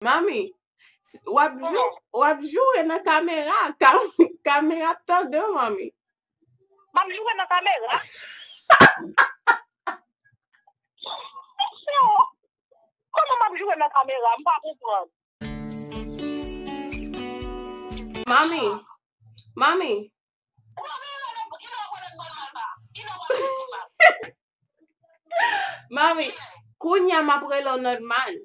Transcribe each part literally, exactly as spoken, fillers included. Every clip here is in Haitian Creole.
Manmi, w ap jou, w ap joure nan kamera. Kam, kamera ap tande w, manmi. M ap joure nan kamera? Kòman m ap joure nan kamera? M pa konprann. Manmi, manmi. Manmi, kounye a m ap rele w nòmal.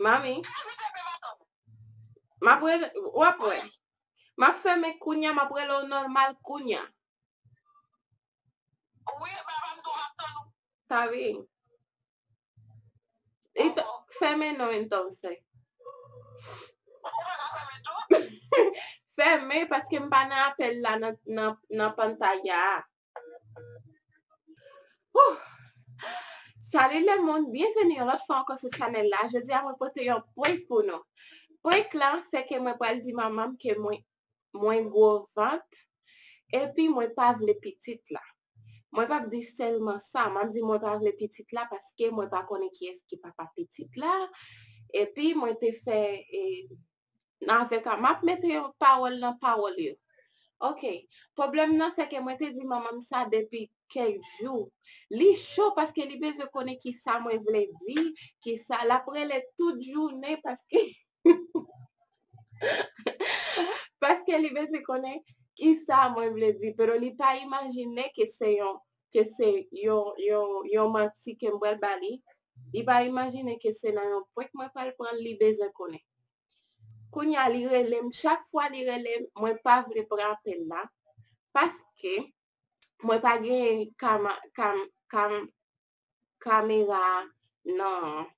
Manmi, m ap rele, w ap wè. M ap fèmen kounye a, m ap rele w nòmal kounye a. Wi, papa m tou ap tann ou. Sa vin. Fèmen non, entonces. Fèmen, paske m pa nan apèl la nan, nan, nan pantalla a. Whew! Salut le monde, bienvenue yon lòt fwa ankò sou chanèl la. Jodi a mwen pote yon prank pou nou. Prank la, se ke mwen pral di manman m ke mwen, mwen gwo vant, epi mwen pa vle pitit la. Mwen p ap di sèlman sa, m ap di mwen pa vle pitit la paske mwen pa konnen kiyès ki papa pitit la. Epi mwen te fè, e, avèk, m ap mete pawòl nan pawòl yo. Ok. Pwoblèm nan, se ke mwen te di manman m sa depi kèk jou. Li cho paske li bezwen konnen ki sa mwen vle di, ki sa, l ap rele tout jounen paske, paske li bezwen konnen ki sa mwen vle di. Pero li pa imajine ke se yon, ke se yon, yon, yon manti ke m pral ba li. Li pa imajine ke se nan yon prank mwen pral pran l, li bezwen konnen. Kounye a, li rele m. Chak fwa li rele m, mwen pa vle pran apèl la. Paske mwen pa gen kama-, kam-, kam-, kamera nan.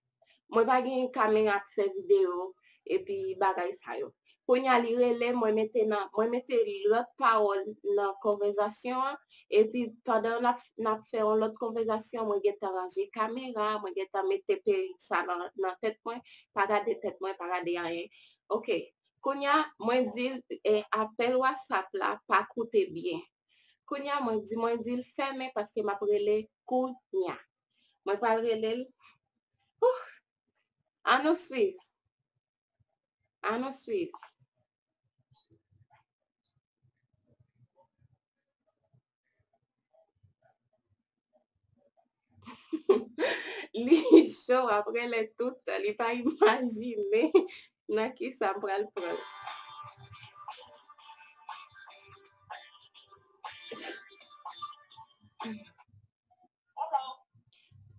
Mwen pa gen kamera pou fè videyo epi bagay sa yo. Kounye a, li rele m, mwen mete nan, mwen mete lòt pawòl nan konvèsasyon an, epi pandan n ap, n ap fè yon lòt konvèsasyon, mwen gentan ranje kamera, mwen gentan mete perik sa nan, nan tèt mwen, pa gade tèt mwen, pa gade anyen. Ok. Kounye a, mwen di l, e, apèl WhatsApp la pa koute byen. Kounye a, mwen di, mwen di l fèmen paske m ap rele kounye a. Mwen pral rele l. Ouh! Ann nou swiv. Ann nou swiv. Li cho, ap rele tout tan, li pa imajine nan ki sa m pral pran l.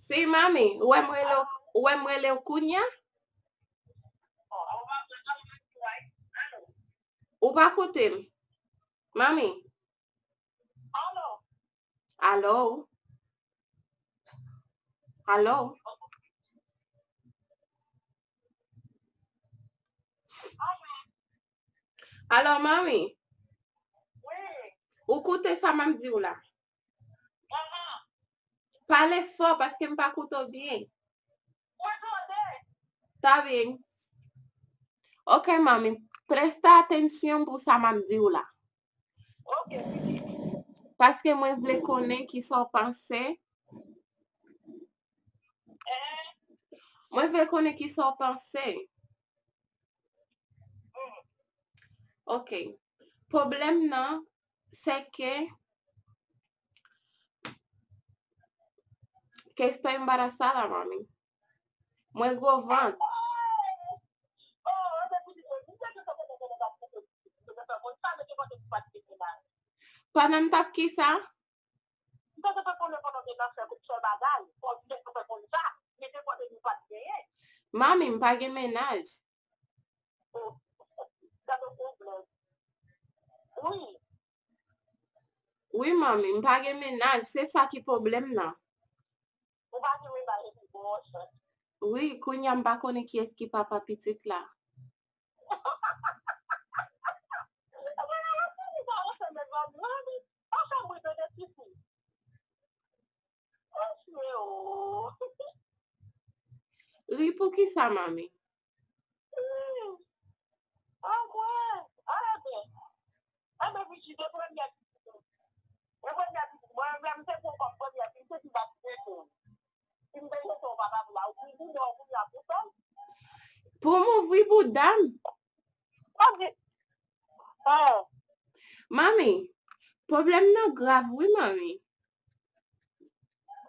Si, manmi, ou wè m rele w, ou wè m rele w kounye a? Ou pa koute m. Manmi. Alo? Alo? Alo, manmi? Ou koute sa m ap di w la? Pale fò paske m pa koute w byen. Mwen tande. Ta byen. Ok, manmi, presta atansyon pou sa m ap di w la. Ok, pitit. Paske mwen vle konnen ki sa w panse. Eh? Mwen vle konnen ki sa w panse. Hmm. Ok. Pwoblèm nan, se ke que estoy embarazada, mami. Mwen gwo vant. Pandan m t ap ki sa? Mami, m pa gen mennaj. Wi, manmi, m pa gen mennaj, se sa ki pwoblèm nan. Ou pa gen mennaj epi bon chans. Wi, kounye a m pa konnen kiyès ki papa pitit la. Ri pou ki sa, manmi? Wi. Anmwey! Anben, anben, pitit, e premyè pitit ou. E premyè pitit. Mwen menm, se pou kòm premyè pitit. Pou m ouvri bouda m? Manmi, pwoblèm nan grav wi, manmi.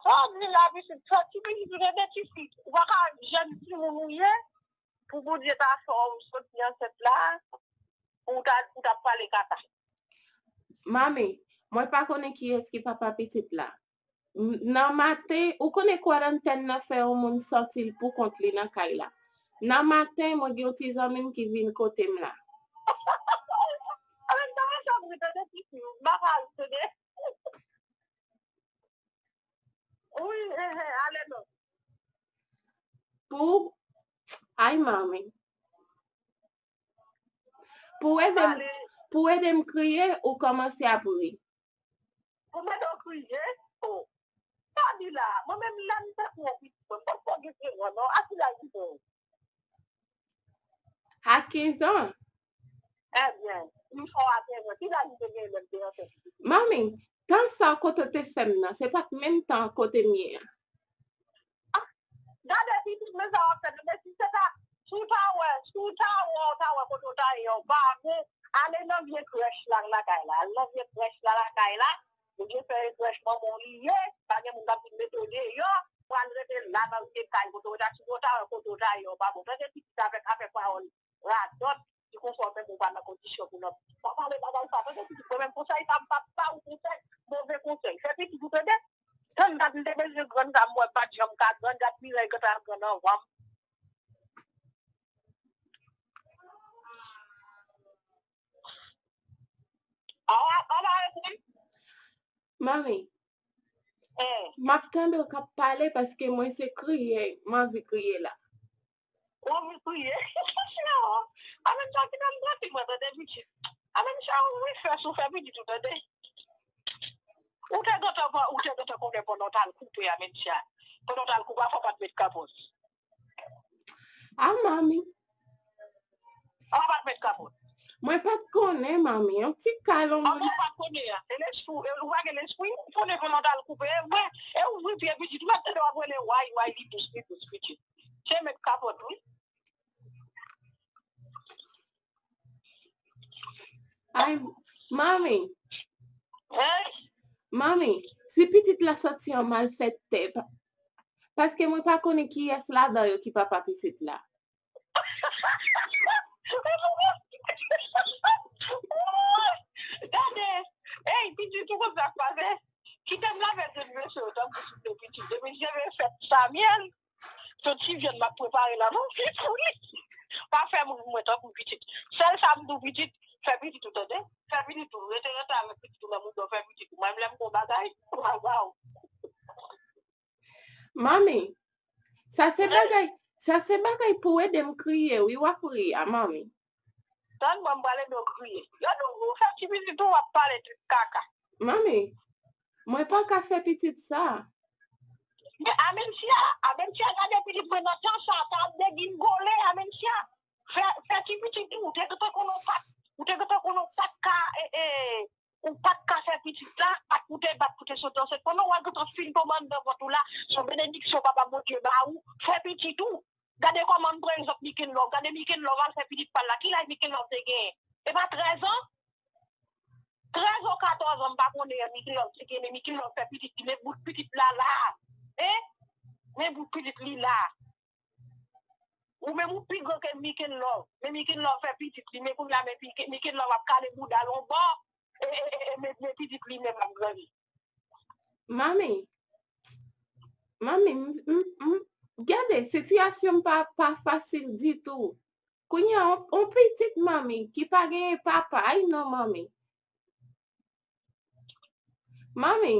Sa w di la, pitit, sa ti pitit ou tande, ti fi. Ou pa ka jèn timoun ou ye, pou Bondye ta fè w soti ansent la, pou w ta, pou w ta pale kaka. Manmi, mwen pa konnen kiyès ki papa pitit la. M- Nan maten, ou konnen kwadantèn nan fè yon moun sòti l pou kont li nan kay la. Nan maten, mwen gen yon ti zanmi m ki vin kote m la. Ann nan machann ri tande ti fi, m pa ka ri tande. Wi, he, he, ale non. Pou, ay, manmi. Pou ede m, pou ede m kriye, ou kòmanse ap ri. Pou mete w kriye? O. Sa di la, mwen menm lè m te kou yon pitit mwen, m pa t ko gen trèz an non, a ki laj ou te? A kenz an. Ebyen, m fè w a kenz an, ki laj ou te gen lè m te ansent? Manmi, tan sa kote w te fè m nan, se pa t menm tan kote m ye a. Gade pitit, men sa w ap fè tande, si se ta, si w ta wè, si w ta wè, w ta wè kote w ta ye, w pa gen, ale nan vye krèch la lakay la, al nan vye krèch la lakay la, oubyen fè krèch manman w li ye, pa gen moun k ap vin mete w deyò, pral rete la nan vye kay kote w ta, si w ta wè kote w ta ye, w pa bon. Tande pitit avèk afè pawòl radòt, di konsa w menm ou pa nan kondisyon pou nan, pa pale bagay sa, tande pitit, mwen menm konsèy sa, m p ap ba ou konsèy, move konsèy. Fè pitit ou tande, tann gad m te bezwen grann sa m wè m pa t janm ka grann, gad Mirèy gentan ap grann anvan m. Awa, awa, epi? Manmi, m ap tande w k ap pale paske mwen se kriye, m anvi kriye la. Ou anvi kriye? Amèn sa ki nan m tranpil mwen tande pitit. Amèn sa ou wi fè sou fè pitit ou tande. Ou te gentan pa, ou te gentan konnen pandan w t al koupe a, Mencha. Pandan w t al koupe a, fò w pa t met kapòt. A, manmi. Fò w pa t met kapòt. Mwen pa t konnen, manmi. Yon ti kal, yon... An, ou pa t konnen a. E lespri, e, ou pa gen lespri. Ou konnen pandan w t al koupe. E mwen, e ou wi pye pitit. Ou mèt tande w ap rele way, way, li dous, li dous, pitit. Se met kapòt, wi. Ay, manmi. Hey! Manmi, si pitit la sòti an malfèktè, pa- paske mwen pa konnen kiyès ladan yo ki papa pitit la. Gade, hey, pitit ou konn sa k pase? Kite m lave tèt mesye yo tankou sou de pitit. Depi se fèt Samyèl, se yon ti vyann m ap prepare la, non, se pou li. Pa fè moun mwen tankou pitit. Sèl sa m di w pitit, fè pitit ou tande. Fè pitit ou, rete rete avèk pitit ou, lè moun yo fè pitit ou. Mwen menm lè m gon bagay, m pral ba w. Manmi, sa se bagay, sa se bagay pou ede m kriye, wi, w ap ri a, manmi. Tann mwen, m pral ede w kriye. Yo di w fè ti pitit ou w ap pale tout kaka. Manmi, mwen pa ka fè pitit sa. Men Amensia, Amensia, gade pitit mwen nan tan sa, sa ap degingole, Amensia. Fè, fè ti pitit ou, ou te gentan konnen w pa t, ou te gentan konnen w pa t ka, e, e, ou pa t ka fè pitit la, pa t pou te bat pou te sot ansent. Pandan w al gentan fin tonbe anndan vant ou la, se yon benediksyon Papa Bondye ba ou, fè pitit ou. Gade kòman m pran egzanp Mikenlove. Gade Mikenlove al fè pitit pa l la. Ki laj Mikenlove te genyen? E pa trèz an? Trèz ou katòz an, m pa konnen an Mikenlove te genyen, men Mikenlove fè pitit li, men bout pitit la la. Hein? Men bout pitit li la. Ou menm ou pi gran ke Mikenlove. Men Mikenlove fè pitit li, men kounye a men Mikenlove ap kale bouda l yon bò. E, e, e, e, men, men pitit li menm ap grandi. Manmi, manmi, m, m, m, gade, sitiyasyon m pa, pa fasil ditou. Kounye a, on, on pitit manmi ki pa genyen papa, ay non, manmi. Manmi,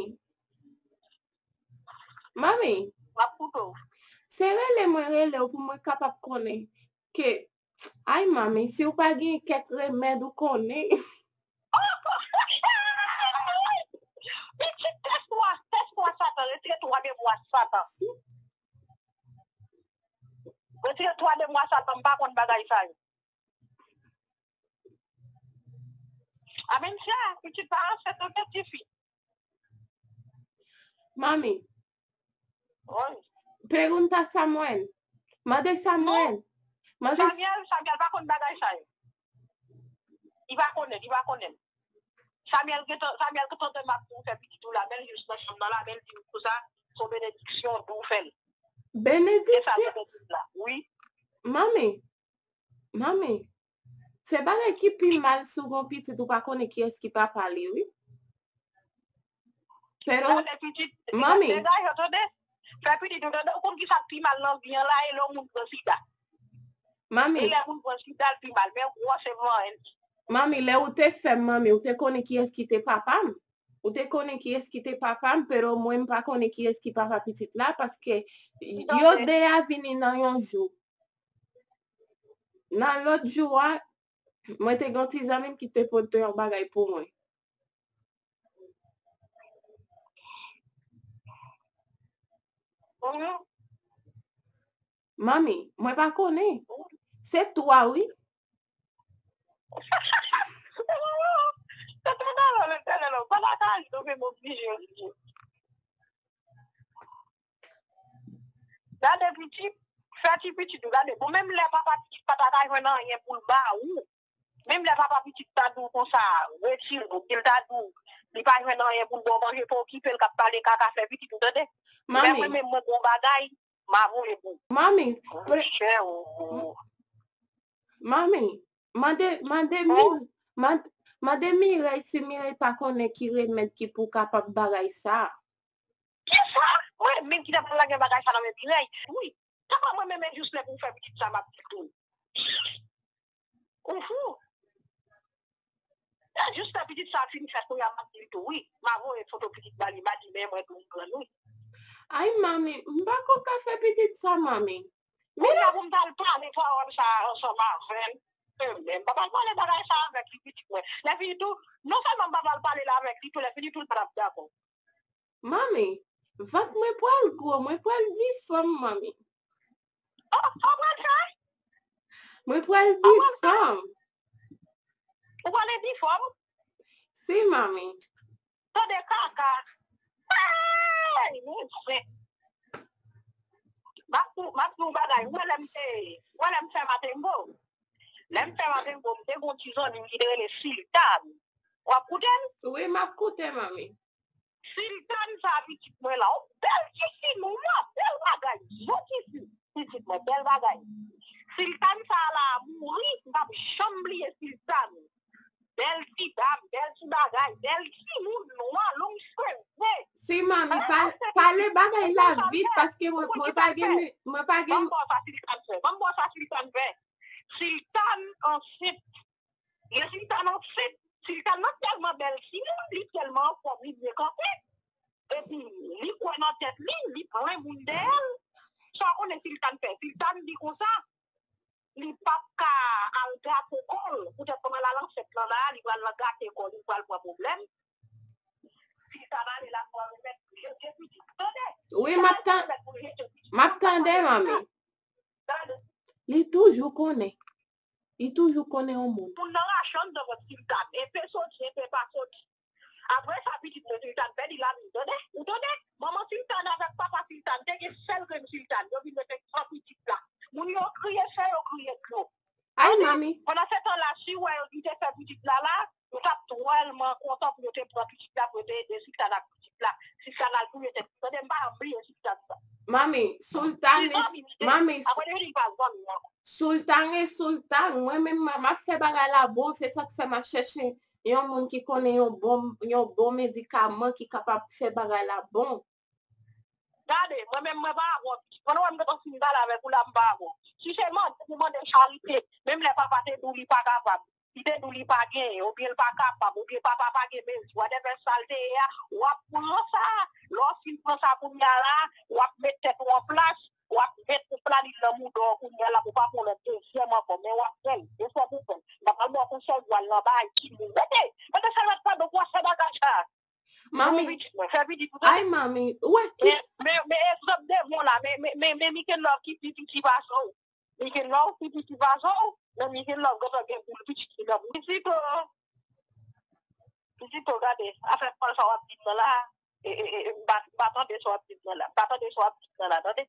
manmi, m ap koute w. Se rele mwen rele w pou mwen kapab konnen ke, ay, manmi, si w pa gen kèk remèd ou konnen. Pitit, tèt nwa, tèt nwa Satan, retire twa de mwa Satan. Retire twa de mwa Satan, m pa konn bagay sa yo. Amensia, pitit pa ansent non, tèt tifi. Manmi, Pregunta Samuel. Mande Samuel. Mande Samuel, Samuel pa konn bagay sa yo. Li pa konnen, li pa konnen. Samuel gentan, Samuel gentan tande m ap di w fè pitit ou la, men l jis nan chanm nan la, men l di m konsa, se yon benediksyon pou w fè l. Se sa Benediksyon. Benediksyon la. Wi. Manmi, manmi, se bagay ki pi mal si w gen yon pitit ou pa konnen kiyès ki papa li, wi. Pero, Gade pitit, Manmi. Degaj yo tande. Fè pitit ou tande, ou konn ki sa k pi mal nan vi an la, e lè yon moun pran sida. E manmi, lè moun pran sida, l pi mal, men ou wè se vann. Manmi, lè ou te fè m, manmi, ou te konnen kiyès ki te papa m. Ou te konnen kiyès ki te papa m, pero mwen m pa konnen kiyès ki papa pitit la, paske yo de a vini nan yon jou. Nan lòt jou a, mwen te gen yon ti zanmi m ki te pote yon bagay pou mwen. Mhm. Manmi, mwen pa konnen. Se twa, wi. Tata nan lò, Letènèl, pa ta ka rive m oblije, oblije. Gade pitit, fè ti pitit ou gade. Bon, menm lè papa pitit pa ta ka jwenn anyen pou l ba ou, menm lè papa pitit ta di w konsa, retire w, ke l ta di w, li pa jwenn anyen pou l ba w manje, pa okipe l k ap pale kaka, fè pitit ou tande. Men mwen Manmi, menm mwen gon bagay, m a voye pou manmi, ou. pre- Monchè, ou. Manmi, mande, mande Oh. Mil, mande, mande Mireille si Mireille pa konnen ki remèd ki pou kapab bagay sa. Kisa? Mwen menm ki ta pral lage bagay sa nan men Mireille. Wi. Papa mwen menm jis lè pou fè pitit sa m ap di tou. Ou fou? Jis lè pitit sa fin fèt pou y ap di tou wi. M a voye foto pitit ba li, m a di men mwen tou m grann wi. Ay, manmi, m pa ko ka fè pitit sa, manmi. Kounye a pou m t al pale pawòl sa ansanm avè l. Mwen menm, m pa pral pale bagay sa avèk li pitit mwen. Lè fini tou, non sèlman m pa pral pale l avèk li tou, lè fini tou l pa t ap dakò. Manmi, vant mwen pral gwo, mwen pral di fanm, manmi. Oh, sa w pral fè? Mwen pral di fanm. Ou pral di fanm? Si, manmi. Tande kaka. Ay, men se. M ap di w bagay, ou wè lè m te, ou wè lè m fè Matengo. Lè m fè Matengo, m te gon ti zanmi m ki te rele Siltan. W ap koute m? Wi, m ap koute, manmi. Siltan sa pitit mwen la, yon bèl ti fi, non, yon bèl bagay, yon ti fi, pitit mwen, bèl bagay. Siltan sa la mouri, m p ap janm bliye Siltan. Bèl ti dam, bèl ti bagay, bèl timoun nwa, long cheve. Si, manmi, pa- pale bagay la vit, paske mwen, mwen pa gen, mwen pa Ban gen. M ba w sa Siltan fè, ban m ba w sa Siltan fè. Siltan ansent. Lè Siltan ansent, Siltan nan tèlman bèl timoun, li tèlman anfòm, li byen kanpe. Epi, li kwè nan tèt li, li plen moun dèyè l. Sa w konnen Siltan fè? Siltan di konsa, li p ap ka al gate kò l. Poutèt kòman l al ansent lan la, li pral gate kò l, li pral pran pwoblèm. Siltan ale la pou al remèt pou jete pitit. Tande? Wi, m ap tan-, m ap tande, manmi. Tande? Li toujou konnen. Li toujou konnen yon moun. Moun nan rache anndan vant Siltan. Enpe soti, enpe pa soti. Apre sa, pitit mwen Siltan pèdi lavi, tande? Ou tande? Manman Siltan avèk papa Siltan te gen sèl grenn Siltan. Yo vin mete san pitit la. Moun yo kriye san, yo kriye dlo. Ay, manmi. Pandan se tan la, si w wè yo di te fè pitit la la, yo t ap twèlman kontan pou yo te pran pitit la, pou yo te ede Siltan ak pitit la. Siltan al touye tèt li. Tande, m pa janm bliye Siltan sa. Manmi, Sultan, manmi, Apre li vin pa zanmi ankò. Sultan e Sultan, mwen menm, m ap fè bagay la bon, se sa k fè m ap chèche yon moun ki konnen yon bon, yon bon medikaman ki kapab fè bagay la bon. Gade, mwen menm, mwen pa avè w. Pandan w wè m gentan fin pale avèk ou la, m pa avè w. Si se mande pou mande charite, menm lè papa te di w li pa kapab, li te di w li pa genyen, oubyen l pa kapab, oubyen papa pa gen mezi, whatever sa l te ye a, w ap pran sa. Lè w fin pran sa kounye a la, w ap met tèt ou an plas, w ap met ou planifye nan mouda w kounye a la pou w pa pran lòt dezyèm ankò, men w ap fè l, efò pou w fè l. M pa pral ba w konsèy pou w al nan bay timoun. Mete, mete sèlmèt pandan w ap fè bagay sa. Manmi, Bon, pitit mwen, fè pitit ou ay, manmi, ou wè ki Men, men, men egzanp devan w la, men, men, men, men Mickey Love ki pi piti pase w. Mickey Love ki pi piti pase w, men Mickey Love gentan gen boul pitit ki nan boul. Pisito, Pisito, gade, afè pòl sa w ap di m nan la, e, e, e, e, m pa, m pa tande sa w ap di m nan la, m pa tande sa w ap di m nan la, tande?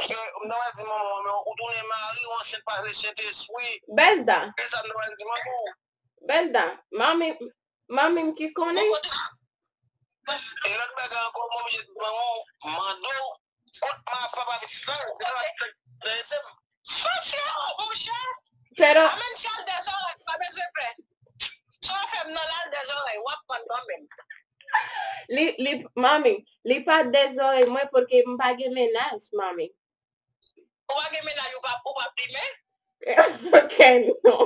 M ta pral di manman w, men ou tounen mari, ou ansent pa Sentespri. Belda, E sa m ta pral di manman w. Belda, manmi, manmi m ki konnen. E lòt bagay ankò, mwen oblije di manman w, mande w, kot ma papa pitit lan, se pa pitit lan, se m. Sòsyè, monchè, Pero, amèn chal dèzòrèy, pa bezwen pè. Sa w fè m nan lal dèzòrèy, w ap pran nan men m. li, li, manmi, li pa dèzòrèy mwen paske m pa gen mennaj, manmi. Ou pa gen mennaj, ou pa, ou pa plimen? Ok, non.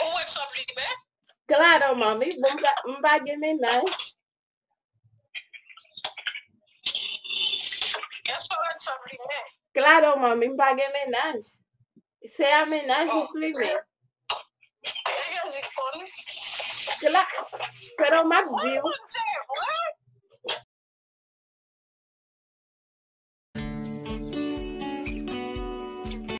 Ou wè k sòt plimen? Claro, manmi, bon, m pa, m pa gen mennaj. Èske w wè k sòt plimen? Claro, manmi, m pa gen mennaj. Se a mennaj ou plimen. E Jezi k konn. Kla, pero m ap di w. Konn se vre.